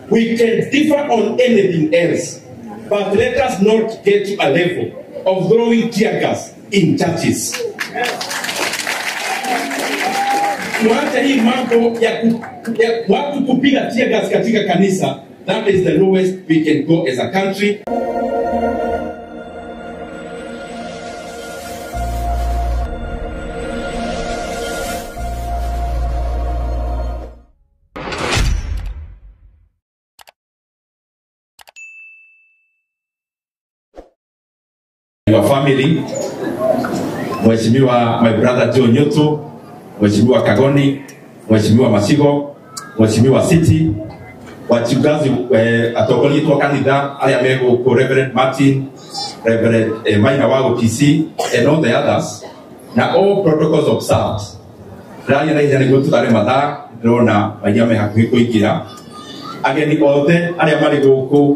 We can differ on anything else, but let us not get to a level of throwing tear gas in churches. Tuache hii mambo ya watu kupiga tear gas katika kanisa. That is the lowest we can go as a country. Your family, Mheshimiwa my brother Joe Nyutu, Mheshimiwa Kagoni, Mheshimiwa Masigo, Mheshimiwa City, wachungaji atongoria twa kanitha aria megũkũ, Reverend Martin, Reverend Maina wa OTC and all the others, na all protocols observed. Ndĩraria na ihenya nĩguo tũtare mathaa, ndĩrona mainya me hakuhĩ kũingĩra. Ageni othe arĩa marĩ gũkũ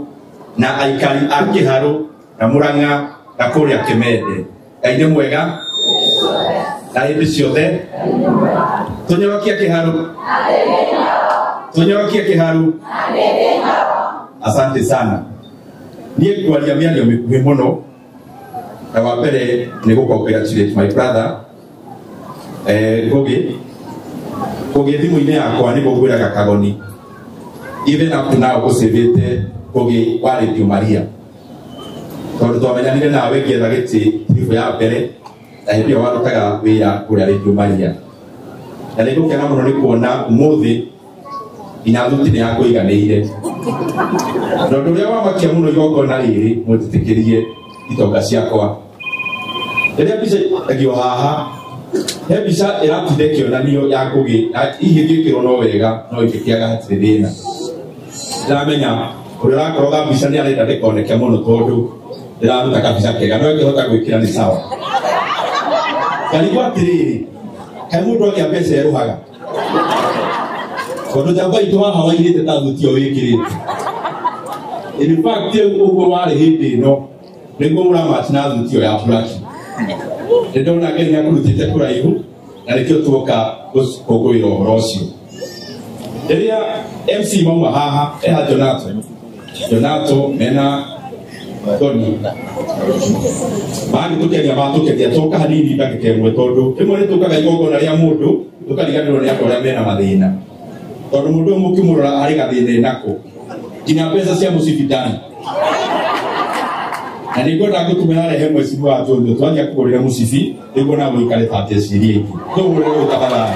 na aikari a Kĩharũ na Mũrang'a na kũrĩa Kĩmende, Ngai nĩ mwega na hĩndĩ ciothe. Tũnyorokie Kĩharũ, tũnyorokie Kĩharũ. Asante sana. Niĩ ngwaria mĩario mĩkuhĩ mũno, na wa mbere nĩ gũ congratulate my brother Ngugi. Ngugi thimũ-inĩ yakwa nĩguo ngwĩraga Kagoni, even up to now ngũcĩvĩte Ngugi wa Radio Maria, tondũ twamenyanire nawe ngĩetha gĩtĩ tribũ ya mbere na hĩndĩ ĩyo warutaga wĩra kũrĩa Radio Maria, na nĩ ngũkena mũno nĩ kuona ũmũthĩ nginya thuti nĩ yakũiganĩire. Na ũndũ ũrĩa wamakia mũno igongona rĩrĩ, mũnjĩtĩkĩrie itonga ciakwa, rĩrĩa mbica ĩgio haha, he mbica ĩratinda ĩkĩonanio ya Ngugi, na hihi ĩngĩkĩrwo no wega no ĩngĩkĩaga hatirĩ thĩna. Ndĩramenya ũrĩa ũrakoroga mbica nĩ arenda ndĩkoneke mũno tondũ ndĩraruta kabica kega, no ĩngĩhota gwĩkĩra nĩ sawa. Ngarigwo atĩrĩrĩ, kaĩ mũndũ agĩa mbeca erũhaga? Tondũ njamba itũ haha wairĩte ta thuti ĩyo wĩkĩrĩte. In fact, ũguo warĩ hĩndĩ ĩno nĩguo mũramachi na thuti ĩyo ya buraki. Nĩ ndona Ngai nĩakũrutĩte kũraihu na nĩkĩo tuoka gũkũngũĩra ũhoro ũcio. Rĩrĩa MC mauma haha, eha Jonato, Jonato mena Tony magĩtũkeria matũkeria tũka hanini ndagĩka ĩmwe, tondũ rĩmwe nĩ tũkaga igongona rĩa mũndũ tũkariganĩrwo nĩ andũ arĩa mena mathĩna, tondũ mũndũ ũyũ mũkĩmũrora arĩ gathĩna nako nginya mbeca cia mũcibi ndarĩ. Na nĩ ngwenda ngũtũmĩra rehe Mheshimiwa wa Johnson twathiĩ kũgũrĩra mũcibi nĩguo nawe ũikare ta teciria ingĩ. Tũgũrĩre ũyũ tafadhali,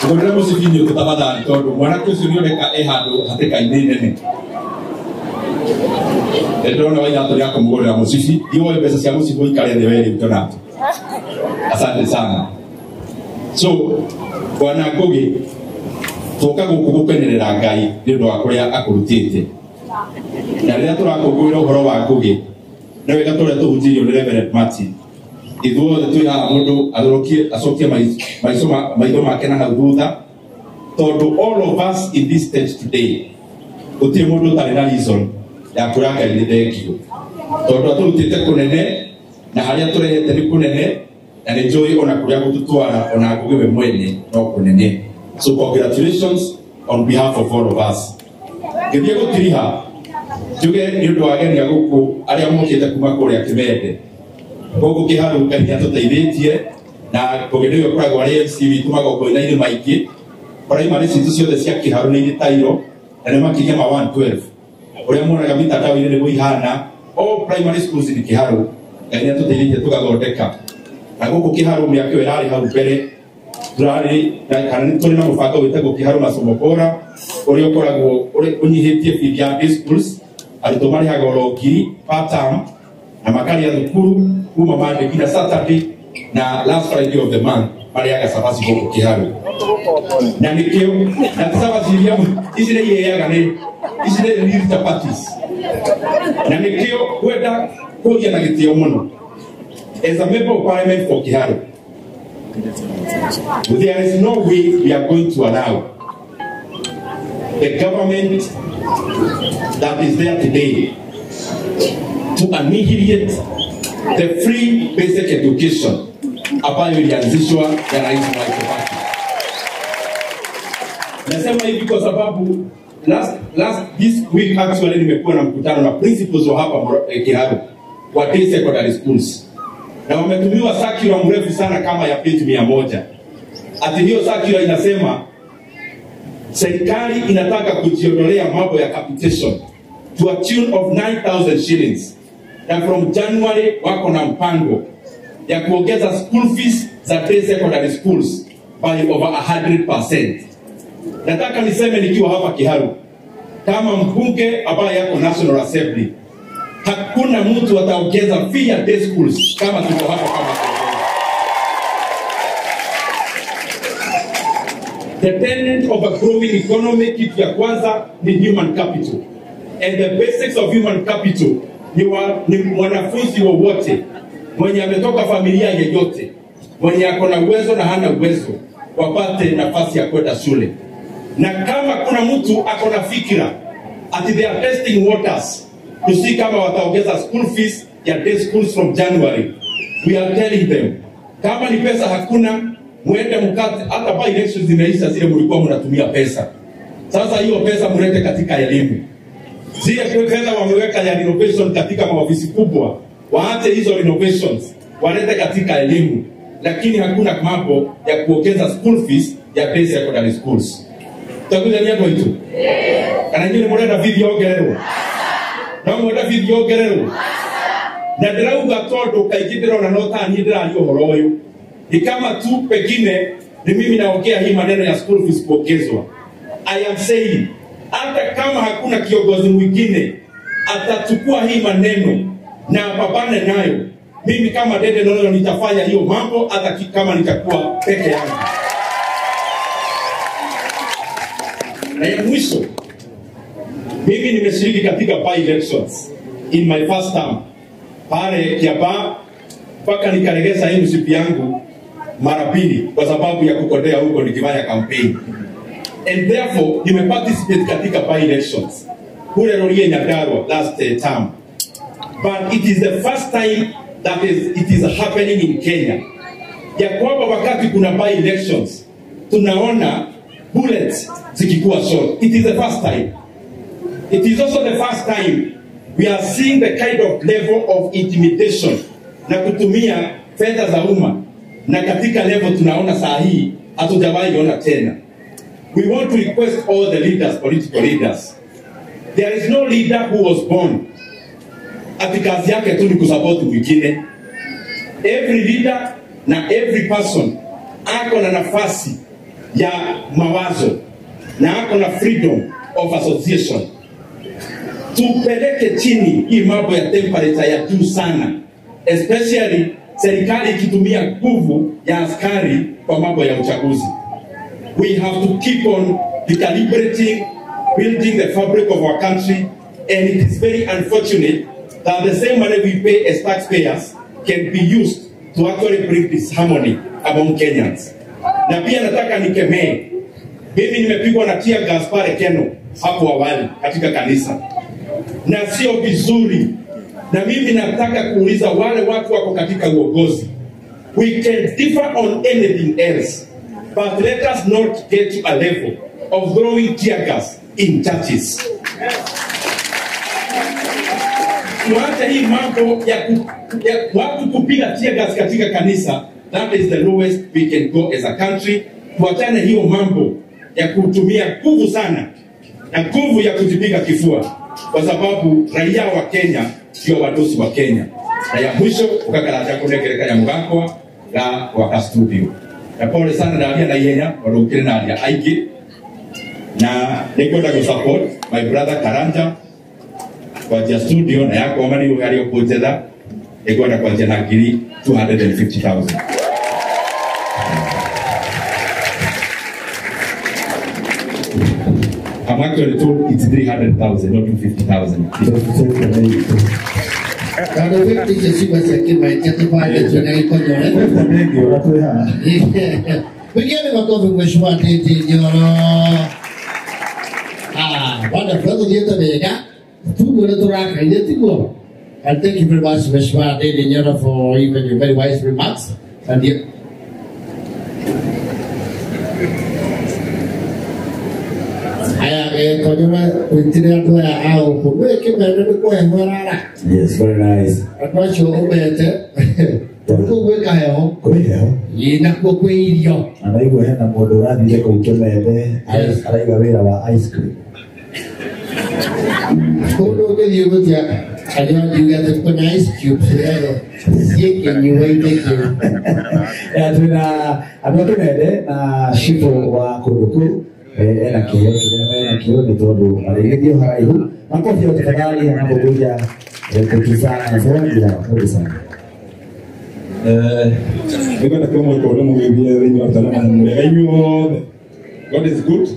tũgũrĩre mũcibi nĩ ũtũ tafadhali, tondũ mwanake ũcio nĩoneka e handũ hatĩka-inĩ nene. Ndĩrona Wainatũ nĩakũmũgũrĩra mũcibi, iwoe mbeca cia mũcibi ũikare thĩ we rĩu Jonato. Asante sana. So Bwana Ngugi, tũka gũkũ gũkenerera Ngai nĩ ũndũ wa kũrĩa akũrutĩte. Na rĩrĩa tũrakũngũĩra ũhoro wa Ngugi, nĩ wega tũrĩa tũhunjĩirio nĩ Reverend Martin, ithuothe twĩ haha mũndũ athũrũkie acokie maitho make na hau thutha, tondũ all of us in this stage today gũtirĩ mũndũ ũtarĩ na reason ya kwĩra Ngai nĩ thengio, tondũ atũrutĩte kũnene na harĩa tũrehete nĩ kũnene, na nĩ njũĩ ona kũrĩa gũtũtwara ona Ngugi we mwene no kũnene. So congratulations on behalf of all of us. Ngĩthiĩ gũtiriha njuge nĩ ũndũ wa ageni a gũkũ arĩa mokĩte kuma kũrĩa Kĩmende gũkũ Kĩharũ, Ngai nĩatũteithĩtie na Ngugi nĩwe ũkoragwo arĩ MC witũ magongona-inĩ maingĩ. Primary citũ ciothe cia Kĩharũ nĩ irĩ tairo na nĩ makĩria ma 112 ũrĩa muonaga mitandao-inĩ nĩguo ihana. All primary schools in Kĩharũ Ngai nĩatũteithĩtie tũgathondeka, na gũkũ Kĩharũ mĩaka ĩyo ĩrarĩ hau mbere tũrarĩ kana nĩ tũrĩ na mũbango wĩtagwo Kĩharũ Masomo Bora ũrĩa ũkoragwo ũnyihĩtie fees ya day schools. Arutwo marĩhaga oro ngiri per term na makarĩa thukuru kuma Monday nginya Saturday, na last Friday of the month marĩaga cabaci gũkũ Kĩharũ. Na nĩkĩo na ti cabaci iria ici nĩ irĩaga, nĩ ici nĩ real chapatis. Na nĩkĩo kwenda kũgĩa na gĩtĩo mũno as a member of parliament for Kĩharũ, there is no way we are going to allow the government that is there today to annihilate the free basic education ambayo ilianzishwa na Rais Mwai Kibaki. Na Nimesema hivi kwa sababu last this week actually nimekuwa na mkutano na principals wa hapa Kiharu wa day secondary schools, na wametumiwa circular mrefu sana kama ya page 100. Ati hiyo circular inasema serikali inataka kujiondolea mambo ya capitation to a tune of 9,000 shillings, na from January wako na mpango ya kuongeza school fees za day secondary schools by over 100%. Nataka niseme nikiwa hapa Kiharu kama mbunge ambaye yako National Assembly, hakuna mtu ataongeza fee ya day schools kama tuko hapa kama. The tenet of a growing economy, kitu ya kwanza ni human capital. And the basics of human capital ni mwanafunzi wowote mwenye ametoka familia yeyote, mwenye ako na uwezo na hana uwezo, wapate nafasi ya kwenda shule. Na kama kuna mtu ako na fikira ati they are testing waters to see kama wataongeza school fees ya day schools from January, we are telling them kama ni pesa hakuna, muende mkate. Hata by elections zimeisha zile mlikuwa mnatumia pesa. Sasa hiyo pesa mlete katika elimu. Zile fedha wameweka ya renovation katika maofisi kubwa, waache hizo renovations walete katika elimu, lakini hakuna mambo ya kuongeza school fees ya day secondary schools. Takuja ni hapo itu. Kana nyinyi murenda fees yongererwo. No mwenda fees yongererwo. Na ndirauga tondu kaingĩ ndĩrona no ta niĩ ndĩraria ũhoro ũyũ. Ni kama tu pengine ni mimi naongea hii maneno ya school fees kuongezwa. I am saying hata kama hakuna kiongozi mwingine atachukua hii maneno na apambane nayo, mimi kama Ndindi Nyoro nitafanya hiyo mambo hata kama nitakuwa peke yangu. Na ya mwisho, mimi nimeshiriki katika by elections in my first term pale Kiambaa, mpaka nikaregeza hii msipi yangu mara pili kwa sababu ya kukondea huko nikifanya campaign. And therefore nimeparticipate katika by elections kule Rurii Nyandarua last term. But it is the first time that it is happening in Kenya, ya kwamba wakati kuna by elections tunaona bullets zikikuwa shot. It is the first time. It is also the first time we are seeing the kind of level of intimidation na kutumia fedha za umma, na katika level tunaona saa hii hatujawahi ona tena. We want to request all the leaders, political leaders. There is no leader who was born ati kazi yake tu ni kusupport mwingine. Every leader na every person ako na nafasi ya mawazo na ako na freedom of association. Tupeleke chini hii mambo ya temperature ya juu sana, especially serikali ikitumia nguvu ya askari kwa mambo ya uchaguzi. We have to keep on recalibrating, building the fabric of our country, and it is very unfortunate that the same money we pay as taxpayers can be used to actually bring disharmony among Kenyans. Na pia nataka nikemee, mimi nimepigwa na tear gas pale Keno hapo awali katika kanisa, na sio vizuri. Na mimi nataka kuuliza wale watu wako katika uongozi, we can differ on anything else, but let us not get to a level of throwing tear gas in churches. Tuache hii mambo ya watu kupiga tear gas katika kanisa. That is the lowest we can go as a country. Tuachane hiyo mambo ya kutumia nguvu sana na nguvu ya kujipiga kifua, kwa sababu raia wa Kenya sio wadosi wa Kenya. Na ya mwisho ukakaraja kunekereka ya mugakwa la waka studio. Na pole sana ndaria na ihenya warukire na aria aingĩ, na nĩngwenda gũ support my brother Karanja kwanjia studio na yakwa mani ũrĩa ũkũnjetha, nĩngwenda kwanjia na ngiri 250,000. I'm actually told it's 300,000, not 250,000. And thank you very much, Mheshimiwa Ndindi Nyoro, for even your very wise remarks. And you. Haya konyora wĩtire andũ aya a gũkũ gwĩ Kĩmende nĩ kũheho rara. Yes, very nice. Andũ acio ũmete tondũ kũu gwĩ kaheho. Kwĩ heho. Ĩ nakuo kwĩ irio. Na ndaigua hena mũndũ ũrathire kũu Kĩmende araiga wĩra wa ice cream. Kũndũ ũngĩthiĩ gũtia kanyo ngiuge atĩ kwĩna ice cubes rero ciĩ kĩnyua-inĩ kĩu. Twĩna andũ a Kĩmende na cibũ wa kũndũ kũu ena kĩheo kĩrĩa mena kĩo nĩ tondũ marĩgĩthiĩ haraihu. Makofi yote tafadhali anapokuja kutusana zawadi yao. Karibu sana. Nĩngwenda kwĩmwĩka ũrĩa mũgĩthiĩ thĩinĩ wa mtandao na mũrĩega inyuothe. God is good